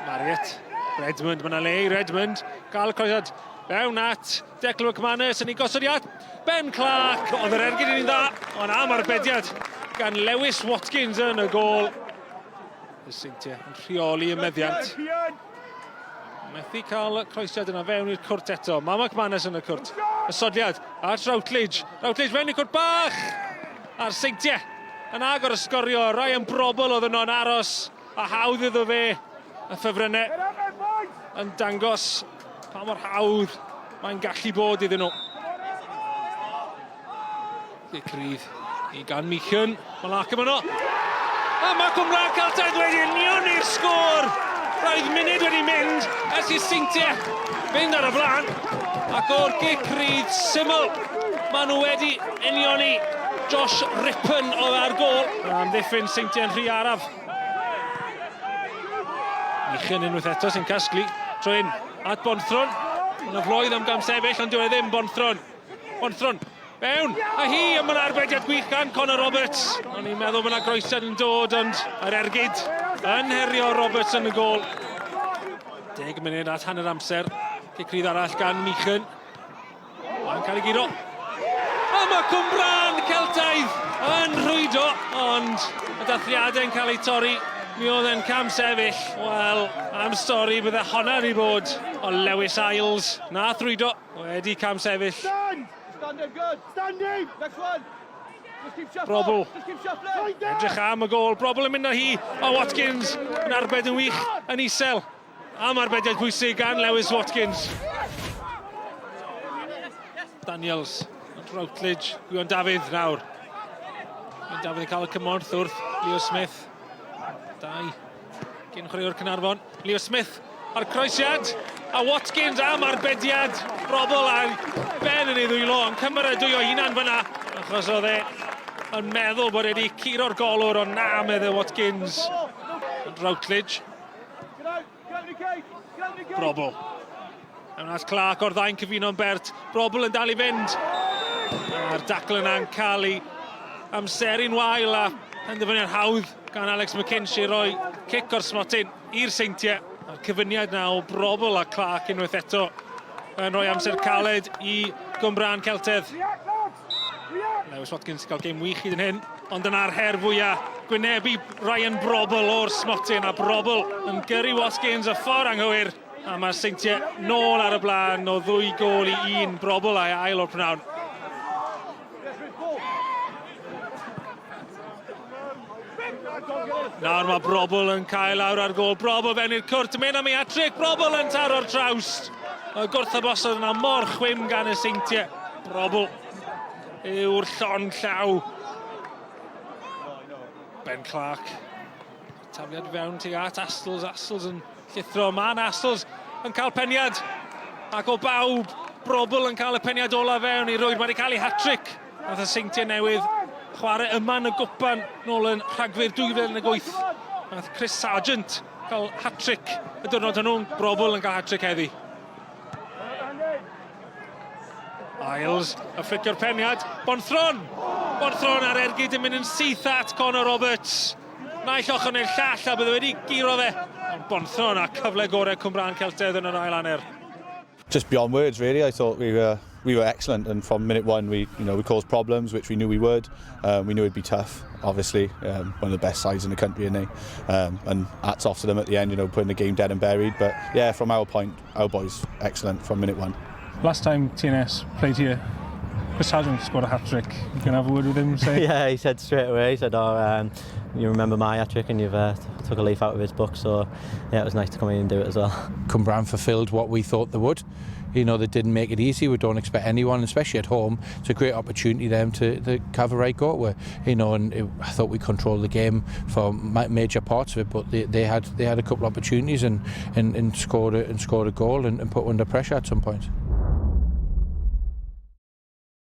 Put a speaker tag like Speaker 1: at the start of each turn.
Speaker 1: Marriott, Redmond, mae yna le i Redmond. Gael y croesiad fewn at Declan McManus yn ei gosodiad. Ben Clark, oedd yr ergyd yn un dda, ond am arbediad gan Lewis Watkins yn y gôl. Y Seintiau yn rheoli y meddiant. Methu cael y croesiad yna fewn i'r cwrt eto. Mae McManus yn y cwrt. Y sodliad at Routledge. Routledge fewn i'r cwrt bach! A'r Seintiau yn agor y sgorio. Ryan Brobbel oedd yno'n aros a hawdd iddo fe y ffefrynnau yn dangos pa mor hawdd mae'n gallu bod iddyn nhw. Cic rydd i gan Meechan. Mae Larkham yno. A mae Cymraeg Celtaidd wedi unioni'r sgôr. Roedd munud wedi mynd ers i'r Seintiau fynd ar y blaen. Ac o'r gic rydd syml, maen nhw wedi unioni. Josh Rippon oedd ar gôl. Amddiffyn Seintiau'n rhy araf. Meechan unwaith eto sy'n casglu. Trwy un at Bonthron. Mae'n y floedd am gam sefyll, ond dyw e ddim Bonthron. Bonthron mewn, a hi, a mae'n arbediad gwych gan Conor Roberts. O'n i'n meddwl bod yna groesiad yn dod, ond yr ergyd yn herio Roberts yn y gôl. 10 munud at hanner amser. Cic rydd arall gan Meechan. Mae'n cael ei guro. A mae Cwmbrân Celtaidd yn rhwydo, ond y dathliadau'n cael eu torri. Mi oedd e'n cam sefyll. Wel, am stori bydde honna wedi bod. O Lewis Isles, na thrwydo, wedi cam sefyll.
Speaker 2: Stand! Standing, good! Standing! Next one!
Speaker 1: Brobl. Edrych am y gôl. Brobl yn mynd â hi. O Watkins yn arbed yn wych yn isel. Am arbediad pwysig gan Lewis Watkins. Daniels, Routledge, Gwion Dafydd nawr. Gwion Dafydd yn cael y cymorth wrth Leo Smith. Dau gyn chwaraewr Caernarfon. Leo Smith a'r croesiad. A Watkins am arbediad. Robl ar ben yn ei ddwylo, ond cymeradwyo hunan fyna, achos oedd e yn meddwl bod wedi curo'r golwr, ond na, medde Watkins. Routledge. Brobl. Mewn at Clark o'r ddau'n cyfuno'n bert. Brobl yn dal i fynd. A'r dacl yna'n cael ei amseru'n wael a penderfyniad hawdd gan Alex McKinch i roi cic o'r smotyn i'r Seintiau. A'r cyfuniad na o Brobl a Clark unwaith eto yn rhoi amser caled i Gwmbrân Celtedd. Lewis Watkins cael gêm wych hyd yn hyn, ond dyna'r her fwyaf. Gwynebu Ryan Brobbel o'r smotyn, a Brobbel yn gyrru Watkins y ffordd anghywir. A mae'r Seintiau nôl ar y blaen o 2-1, Brobbel a'i ail o'r prynhawn. Nawr mae Brobbel yn cael lawr ar gôl. Brobbel fewn i'r cwrt, mynd am ei hat-trick. Brobbel yn taro'r trawst. Y gwrthymosod yna mor chwim gan y Seintiau. Brobbel yw'r llon llaw. Ben Clark. Tafliad fewn tuag at Astles. Astles yn llithro. Mae'n Astles yn cael peniad. Ac o bawb, Brobbel yn cael y peniad ola fewn i rwyd. Mae wedi cael ei hat-trick. Nath y Seintiau Newydd chwarae yma yn y gwpan nôl yn Rhagfyr 2008. Nath Chris Sargent cael hat-trick y diwrnod hwnnw. Brobbel yn cael hat-trick heddi. Isles y fflicio'r peniad. Bonthron! Bonthron ar ergyd yn mynd yn syth at Conor Roberts. Naill ochr neu'r llall a bydde wedi guro fe. Ond Bonthron a cyfle gorau Cwmbrân Celtaidd yn yr ail hanner.
Speaker 3: Just beyond words really. I thought we were we were excellent and from minute one we you know we caused problems which we knew we would. Um, we knew it'd be tough obviously um, one of the best sides in the country and they um, and hats off to them at the end you know putting the game dead and buried but yeah from our point our boys excellent from minute one.
Speaker 1: Last time TNS played here Chris Sargent scored a hat-trick. You can have a word with him, say?
Speaker 4: yeah, he said straight away, he said, oh, um, you remember my hat-trick and you've uh, took a leaf out of his book, so yeah, it was nice to come in and do it as well.
Speaker 5: Cwmbran fulfilled what we thought they would. You know, they didn't make it easy. We don't expect anyone, especially at home. It's a great opportunity them to, to have a right go. Where, you know, and it, I thought we controlled the game for major parts of it, but they, they had they had a couple of opportunities and, and, and scored a, and scored a goal and, and put under pressure at some point.